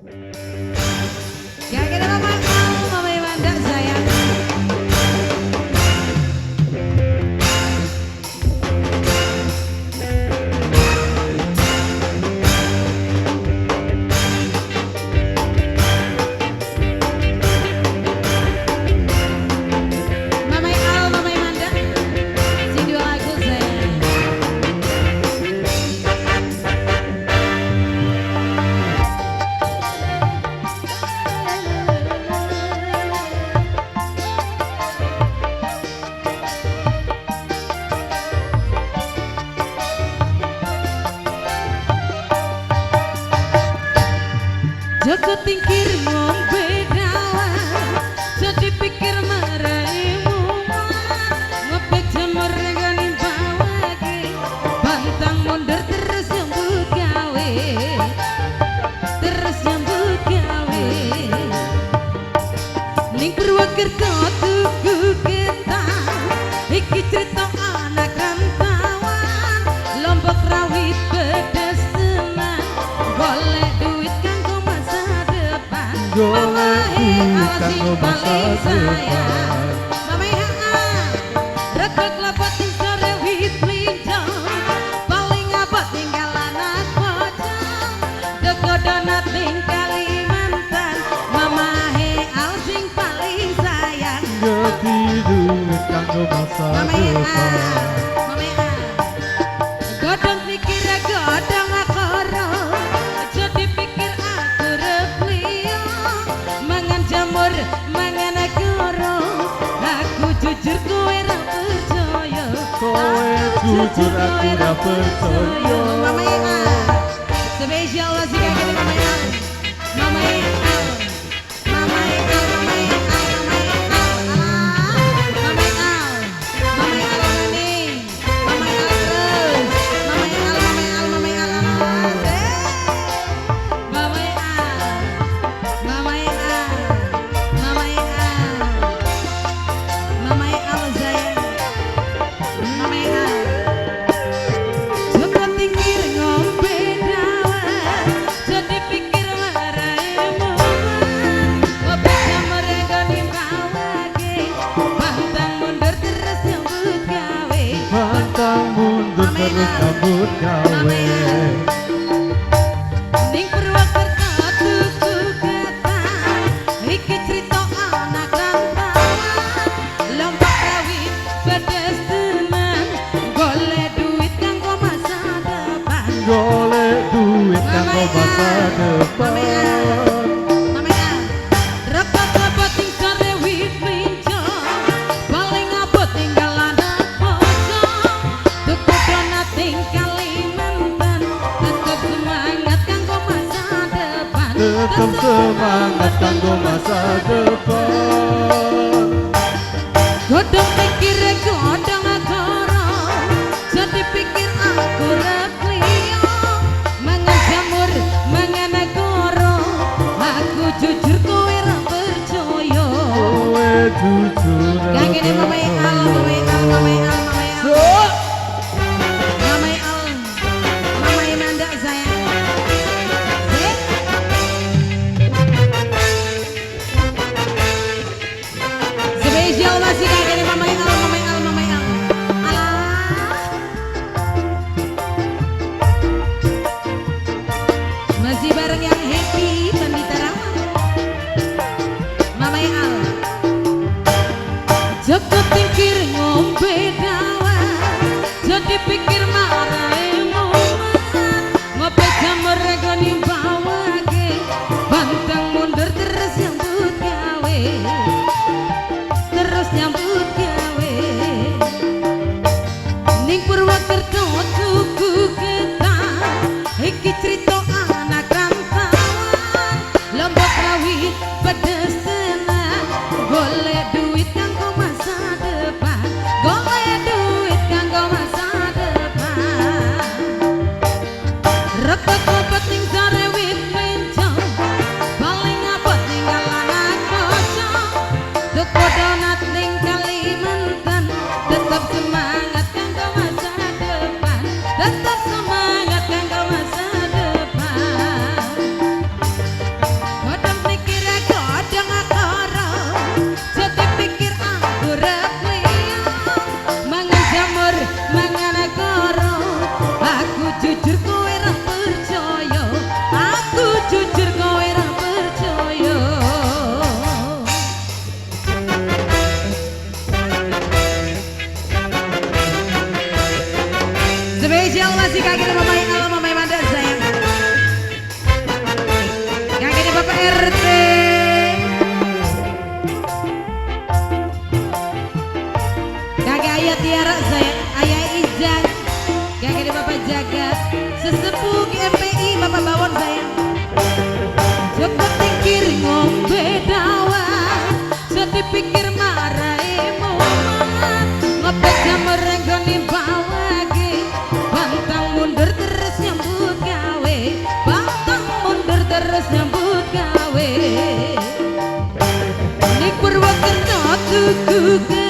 Ya kita mama mama Wanda sayang. Mama Al, Mama Manda, sing dua lagu sayang. Joko tingkir ngombe dawan, jadi pikir maraimu ngepek jamur ngani bawake, pantang mundur terus nyambut gawe, terus nyambut gawe. Ning Purwokerto tuku ketan, iki cerita anak rantauan, Lombok rawit pedes tenan, golek duit kanggo masa depan. Golek duit kanggo masa depan. Mamae rekek lepet ing sore wit mlinjo, paling abot tinggal anak pocong, teko donat ning Kalimantan, mamahe al sing paling sayang. Ngerti duit kanggo masa Mamae depan. Mamae godong pikir godong akoro, aja dipikir aku repliyo, mangan jamur mangan akoro, aku jujur kowe ra percaya, Kowe jujur aku ra percaya. Mamae spesial masih kayak gini Mamae Al, Mamae Al, Mamae Al, Mamae Al, Mamae Al, alah, Mamae Al, Mamae Al maning, Mamae Al terus, Mamae Al, Mamae Al, Mamae Al, alah, Mamae Al, Mamae Al, Mamae Al, Mamae Al sayang, Mamae Al. Joko tingkir ngombe dawet, jadi pikir maraimu ngopi jamur nggone bawake, pantang mundur terus nyambut gawe. Pantang mundur Mamae terus Al. nyambut gawe. Mamae Al. Ning Purwokerto tuku ketan, iki cerita anak rantauan, Lombok rawit pedes tenan, golek duit kanggo masa depan. Golek duit kanggo Mamae masa Al. depan. Mamae Al. Mamae Al. Repot repot ing sore wit mlinjo, paling abot tinggal anak pocong, tuku donat ing Kalimantan, tetep semangat kanggo masa depan. Tetep semangat kanggo masa depan. Godong pikir godong akoro, jadi pikir aku repliyo, mangan jamur mangan akoro, aku jujur kowe ra percaya. Kowe jujur ra Kang ini Mamae Al, Mamae Al, Mamae Al, Mamae Al, Sok. Mamae Al, Mamae Manda sayang. Sik. Spesial masih kayak gini Mamae Al, Mamae Al, Mamae Al. Alah. Masih bareng yang happy Pandita Rama. Mamae Al. Joko tingkir ngombe dawet, jadi pikir maraimu ngopi jamur nggone bawake, pantang mundur terus nyambut gawe, terus nyambut gawe. Ning Purwokerto tuku ketan, iki cerita anak rantauan, Lombok rawit pedes tenan, golek duit kanggo masa depan, golek duit kanggo masa depan. jujur kowe ra percaya. Spesial masih kaki Mama Al, Mama Manda sayang. Kaki Bapak RT. Kaki Ayah Tiara sayang, Ayah Ijan. Kaki Bapak Jaga, sesepuh GMPI Bapak Bawon sayang. Cepet pikir ngombe dawa, sedih pikir marai mumat. Ngopek jamur nggone bawake, pantang mundur terus nyambut gawe, pantang mundur terus nyambut gawe. Ning Purwokerto tuku